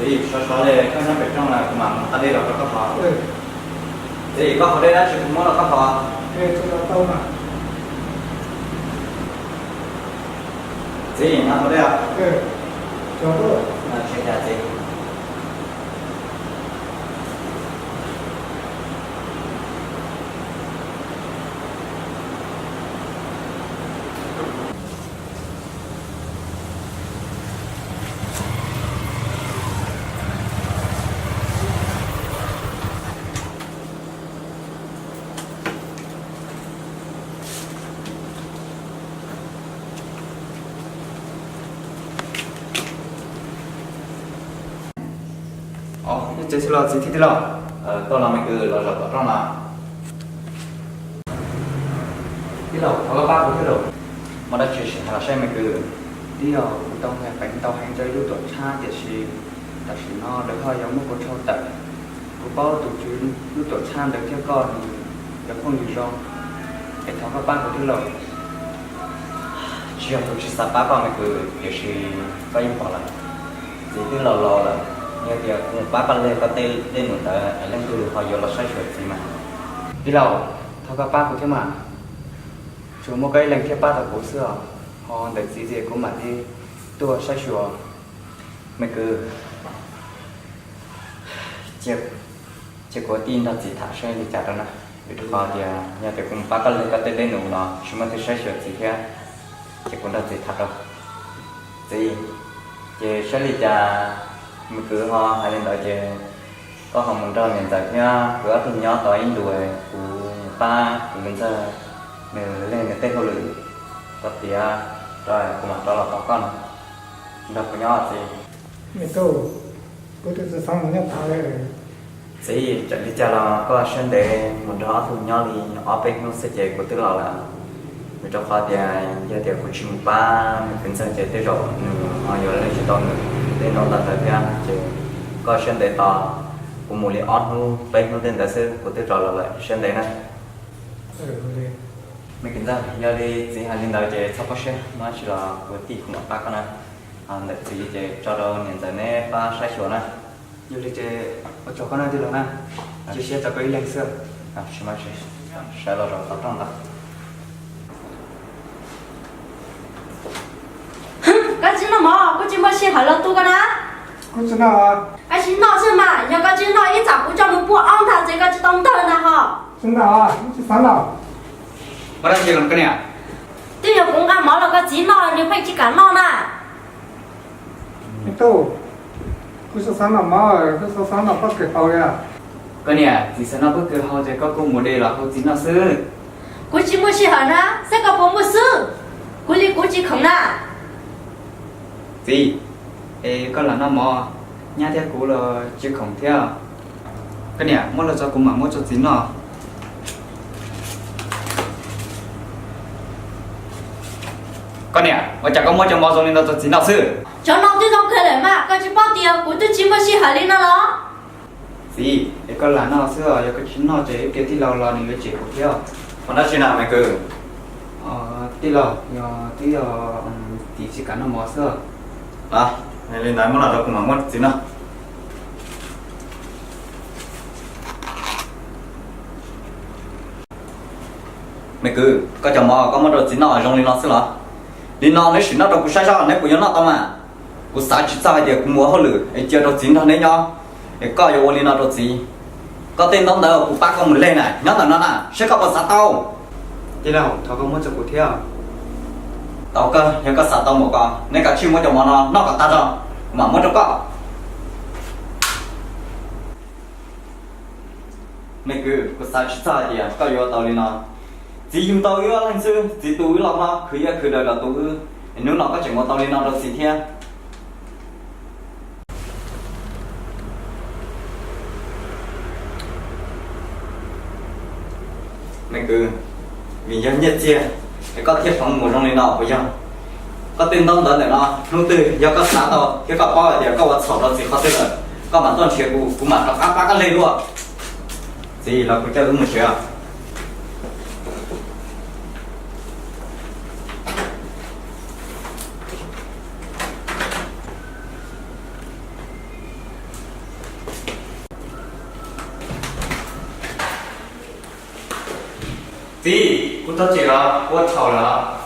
Txiv, sov sov li, koj nyob pem rooj na, kuv mam mus nqa dej los rau koj haus. Txiv, koj haus dej dab tsi kuv muab los koj haus. Txiv, nqa haus dej os. Txiv. Ov, ib tsev xwb los txiv thiab tij laug? Koj los me kwv los zaum tom rooj no. Tij laug, thov koj pab kuv thiab lauj. Muaj dab tsi sim hais los saib me kwv. Tij laug, kuv tau hais peev ntau heev rau ib lub tuam txhab tiam sis tam sim no lawv ho yuav muab kuv rho tawm. Kuv paub tus tswv lub tuam txhab ntawd thiab koj nws cov phooj ywg zoo, es thov koj pab kuv thiab lauj. Tsis yog kuv tsis xav pab koj me kwv, tiam sis koj yeej pom lawm, txiv twb laus laus lawm, yog tias kuv mus pab koj leg koj tej dej num ntawd es leej twg ho yuav los saib xyuas txiv mas. Tij laug, thov koj pab kuv thiab mas. Tsuas muaj koj ib leeg thiaj pab tau kuv xwb os, ho ntawm txiv ces kuv mam li tuaj saib xyuas me kwv. Ces kuv tij nrog txiv tham saib li cas rau na, vim rau qhov tias yog tias kuv mus pab koj leg koj tej dej num los tsis muaj twg saib xyuas txiv thiab, ces kuv nrog txiv tham rau. Txiv, ces saib li cas me kwv ho hais li ntawd ces koj ho mus nrog niam ntxawm thiab kwv ob tug nyob tau ib ntus, kuv mus pab kuv ntxawg nws leg nws tej hauj lwm rau tiav, rau kuv mam rov los tos koj no, nrog kuv nyob txiv. Me tub, kuv twb tsis xav mus nyob tod li. Txiv, txawm li cas los koj siab ntev mus nrog ob tug nyob li ob peb hnub xwb ces kuv twb los lawm. Vim rau qhov tias yog tias kuv tsis mus pab nws kwv ntxawg ces tej zaum nws ho yuav leg tsis tau nws tej ntaub ntawv thiab, ces koj siab ntev tos kuv mus li ob hnub peb hnub tej ntawd xwb kuv twb rov los lawm, siab ntev na. Me kwv ntxawg, yog li txiv hais li ntawd ces txhob poob siab, muaj dab tsi los kuv tij kuv mam pab koj na. Ntawm txiv ces tso rau niam ntxawm neb pab saib xyuas na. Yog li ces ua tsaug koj na tij laug na, cia siab rau koj ib leeg xwb. Sawv los zaum tom rooj ntag. Koj tsis noj mov, kuv tsis muaj sij hawm los tu koj na. Koj tsis noj xwb mas, yog koj tsis noj ib tsam kuv coj mus pub ob ntag ces koj tsis tau ntawg na ho. Tsis noj, tsis xav noj. Muaj dab tsi los koj niam? Twb yog kuv nqa mov los koj txiv noj, nws pheej tsis kam noj na. Me tub, kuv tsis xav noj mov, kuv xav xav noj pob kws hau li. Koj niam, txiv xav noj pob kws hau ces koj kuj mus de los hau txiv noj xwb. Kuv tsis muaj sij hawm na, saib koj puas muaj xwb. Kuv li kuv tsis khoom na. Txiv, es koj lam noj mov, nyab thiab kuv los tsis khoom thiab. Koj niam, muab los tso kuv mam muab rau txiv noj. Koj niam, ua cas koj muab cov mov zoo li no rau txiv noj xwb? Cov no twb zoo kawg lawm mas, koj tsis paub tias kuv twb tsis muaj sij hawm li no los? Txiv, es koj lam noj xwb os, yog koj tsis noj ces ib pliag tij laug los nws yuav tsem kuv thiab. Ua dab tsi na me kwv? Tij laug, yog twb yog txiv tsis kam noj mov xwb. Los, li ntawd muab los rau kuv mam muab txiv noj. Me kwv, koj cov mov koj muab rau txiv noj zoo li no xwb los? Li no neb sim noj rau kuv saib zoj neb puas yuav noj tau mas. Kuv xav tsis txog hais tias kuv mus ua hauj lwm es cia rau txiv nrog neb nyob, es koj yuav ua li no rau txiv. Koj tej ntaub ntawv kuv pab koj mus leg na nyob ntawm no na, saib koj puas xav tau. Tij laug, thov koj muab rau kuv thiab. Tau kawg, yog koj xav tau mus koj, neb kav tsij muab cov mov no noj kom tag tso, kuv mam muab rau koj. Me kwv, kuv xav tsis txog hais tias koj yuav tau li no. Txiv yug tau wb ob leeg xwb, txiv tu wb loj hlob, khwv iab khwv daws los tu wb, es hnub no koj tseem ua tau li no rau txiv thiab. Me kwv, vim yog nyiaj txiag es koj thiaj pheej mus zoo li no puas yog? Koj tej ntaub ntawv ntawm no hnub twg yog koj xav tau thiab koj paub hais tias koj ua txhaum rau txiv qhov twg lawm, koj mam tuaj nrhiav kuv, kuv mam rov qab pab koj leg dua. Txiv, los kuv coj wb mus tsev os. Txiv, kuv tau tsev los ua thaum lawm.